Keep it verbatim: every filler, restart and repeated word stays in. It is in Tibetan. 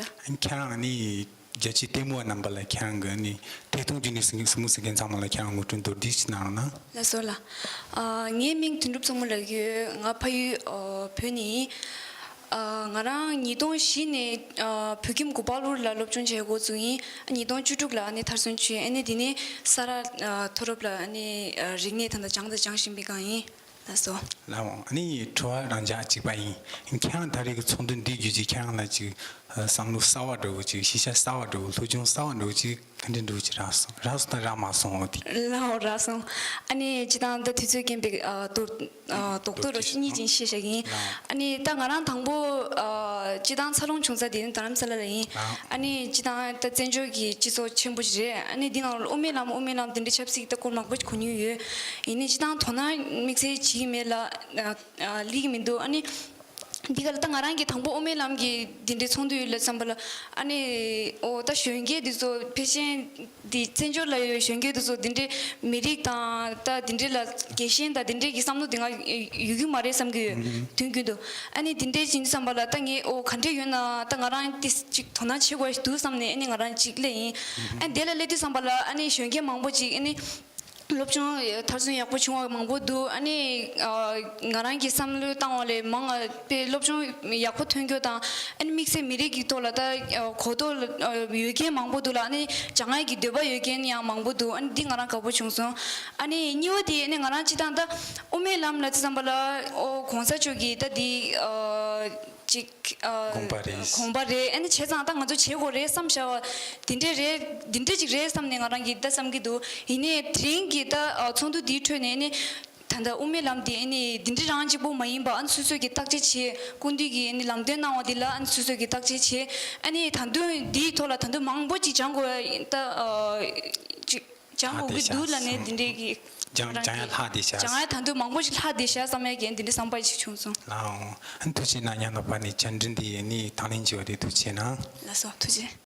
ཁྱེད་རང་ནི་རྒྱལ་སྤྱིའི་ལྟད་མོ་བ་རྣམ་པ་ལ་ཁྱེད་རང་གི་ནི་ཐད་གཏོང་བརྒྱུད་ནས་གཟིགས་མཁན་གཟིགས་མོ་གཟིགས་མཁན་ཚང་མ་ལ་ཁྱེད་རང་ངོ་སྤྲོད་མདོར་བསྡུས་ཤིག་གནང་རོགས་གནང་། ལགས་སོ་ལགས། ཨ། ངའི་མིང་དོན་གྲུབ་མཚོ་མོ་ལབ་ཀྱི་ཡོད། ང་ཕ་ཡུལ་ཨ་བོད་ནས་ཡིན། ཨ། ང་རང་ཉིས་སྟོང་བཞི་ནས་ཨ་བོད་ཁྱིམ་གུ་པ་ལུར་ལ་སློབ་སྦྱོང་བྱེད་འགོ་བཙུགས་ཡིན། ཉིས་སྟོང་བཅུ་དྲུག་ལ་ཨ་ནི་མཐར་སོན་བྱས། ཨ་ནི་དེ་ནས་ས་རཱ་ཨ་མཐོ་སློབ་ལ་ཨ་ནི་ཨ་རིག་གནས་ད་ལྟ་སྦྱངས་དང་སྦྱང་བཞིན་པའི་སྒང་ཡིན། ལགས་སོ། ལགས་འོང་། ཨ་ནི་དྲི་བ་རང་འཇགས་གཅིག་པ་ཡིན། ཁྱེད་རང་ད་རེས་ཀྱི་ཚོགས་འདུ་འདི་བརྒྱུད་ཀྱིས་ཁྱེད་རང་ལ་ཅིག་ཨ་བསམ་བློ་གསར་བ་འདྲ་བོ་ཅིག་ཤེས་བྱ་གསར་བ་འདྲ་བོ། སློབ་སྦྱོང་གསར་བ་འདྲ་བོ་ཅིག་ག་འདྲ་འདྲ་བོ་ཅིག་རག་སོང་། རག་སོང་དང་རག་མ་སོང་འོ་དེ། ལགས་འོང་། རག་སོང་། ཨ་ནི་སྤྱིར་བཏང་ད་དུས་ཚོད་རྐྱེན་པས་ཨ་རྡོག་ཨ་རྡོག་རྡོག་རེ་གཉིས་ཅིག་བཤད་བཞག་གི་ཡིན། ལགས། ཨ་ནི་ད་ང་རང་དང་པོ་ཨ་སྤྱིར་བཏང་འཚར་ལོངས་བྱུང་ས་དེ་ནི་རྡ་རམ་ས་ལ་ལ་ཡིན། ལགས། ཨ་ནི་སྤྱིར་བཏང་ད་བཙན་བྱོལ་གྱི་སྤྱི་ཚོགས་ཆེན་པོ་ཞིག་རེད། ཨ་ནི་འདི་ནང་ལ་དབུ་མའི་ལམ་དབུ་མའི་ལམ་དེ་འདྲའི་ཆབ་སྲིད་ཀྱི་ལྟ་སྐོར་མང་པོ་ཞིག་གོ་མྱོང་ཡོད། ཡིན་ནའི་སྤྱིར་བཏང་དོ་སྣང་དམིགས་བསལ་བྱེད་ཀྱི་མེད་ལ། ཨ་ཨ་སླེབས་ཀྱི་མི་འདུག་ཨ་ནི་འདི་ག་ལ་ད་ང་རང་གིས་དང་པོ་དབུ་མའི་ལམ་གྱི་འདི་འདྲའི་ཚོགས་འདུ་ཡོད་ལ་བསམ་པ་ལ། ཨ་ནི་ཨོ་ད་གཞོན་སྐྱེས་འདི་ཚོ་ཕལ་ཆེར་འདི་བཙན་བྱོལ་ལ་ཡོད་གཞོན་སྐྱེས་འདི་ཚོ་འདི་འདྲའི་མི་རིགས་དང་ད་འདི་འདྲའི་ལ་རྒྱལ་ཞེན་དང་འདི་འདྲའི་གི་བསམ་བློ་འདི་ང་ཡོད་ཀྱི་མ་རེད་བསམ་གྱི་ཡོད། དུས་རྒྱུན་དུ། ཨ་ནི་འདི་འདྲའི་ཅིག་བསམ་པ་ལ་ད་ངས་ཨོ་ག་འདྲ་ཡོད་ན་ད་ང་རང་འདི་ཅིག་དོ་སྣང་བྱེད་དགོས་འདུག་བསམ་ནས་ཨ་ནི་ང་རང་ཅིག་སླེབས་ཡིན། ཨ་ནི་དེ་ལ་སླེབས་དུས་བསམ་པ་ལ་ཨ་ནི་གཞོན་སྐྱེས་མང་པོ་ཅིག་ཨ་ནི། སློབ་སྦྱོང་མཐར་སོན་ཡག་པོ་བྱུང་བ་མང་པོ་འདུག་ཨ་ནི་ཨ་ང་རང་གིས་བསམ་བློ་བཏང་བ་ལས་མང་ང་པའི་སློབ་སྦྱོང་ཡག་པོ་ཐོན་རྒྱུ་དང་། ཨ་ནི་དམིགས་བསལ་མི་རིགས་ཀྱི་ཐོག་ལ་ད་ཨ་གོ་རྟོགས་ཨ་ཡོད་མཁན་མང་པོ་འདུག་ལ། ཨ་ནི་སྦྱང་ཡག་གི་འདོད་པ་ཡོད་མཁན་ཡང་མང་པོ་འདུག་ཨ་ནི་འདི་ང་རང་དགའ་པོ་བྱུང་སོང་། ཨ་ནི་གཉིས་པ་དེ་ཨ་ནི་ང་རང་སྤྱིར་བཏང་ད་དབུ་མའི་ལམ་ལ་བརྩི་བསམ་པ་ལ་ཨོ་གོང་ས་མཆོག་གིས་ད་འདི་ཨ་ཅིག་ཨ་དགོངས་པ་རེད། དགོངས་པ་རེད། ཨ་ནི་བྱས་ཙང་ད་ང་ཚོ་བྱེད་དགོས་རེད་བསམ་བཞག་པ་དེ་འདྲས་རེད། འདི་འདྲས་ཅིག་རེད་བསམ་ནས་ང་རང་གིས་ད་བསམ་གྱི་འདུག་ཡིན་ནའི་དེ་རིང་གི་ད་ཨ་ཚོགས་འདུ་འདིའི་ཁྲོད་ནས་ནི་ད་ལྟ་དབུ་མའི་ལམ་འདི་ཨ་ནི་འདི་འདྲས་རང་གཅིག་པོ་མ་ཡིན་པ། ཨ་ནི་སོ་སོས་ཀྱི་བརྟག་དཔྱད་བྱེད། སྐུ་མདུན་གྱིས་ཨ་ནི་ལམ་སྟོན་གནང་བ་འདི་ལ་ཨ་ནི་སོ་སོས་ཀྱི་བརྟག་དཔྱད་བྱེད། ཨ་ནི་ད་དུང་འདིའི་ཐོག་ལ་ད་དུང་མང་པོ་ཅིག་སྦྱང་དགོས་ཡ་ད་ཨ་ཅིག་སྦྱང་དགོས་ཀྱི་འདུག་ལབ་ནས་འདི་འདྲའི་གི་སྦྱང་སྦྱང་ཡ་ལྷག་བསྡད་ཤག་སྦྱང་ཡ་ད་དུང་མང་པོ་ཞིག་ལྷག་བསྡད་ཤག་བསམ་ཡ་གི་འདི་འདྲའི་བསམ་པ་ཞིག་བྱུང་སོང་། ལགས་འོང་། ཨ་ནི་ཐུགས་རྗེ་གནང་། ཉམས་ལ་བབས་ནས་བཅར་འདྲི་འདི་ནི་དང་ལེན་བྱས་པ་དེ་ཐུགས་རྗེ་གནང་། ལགས་སོ། ཐུགས་རྗེ།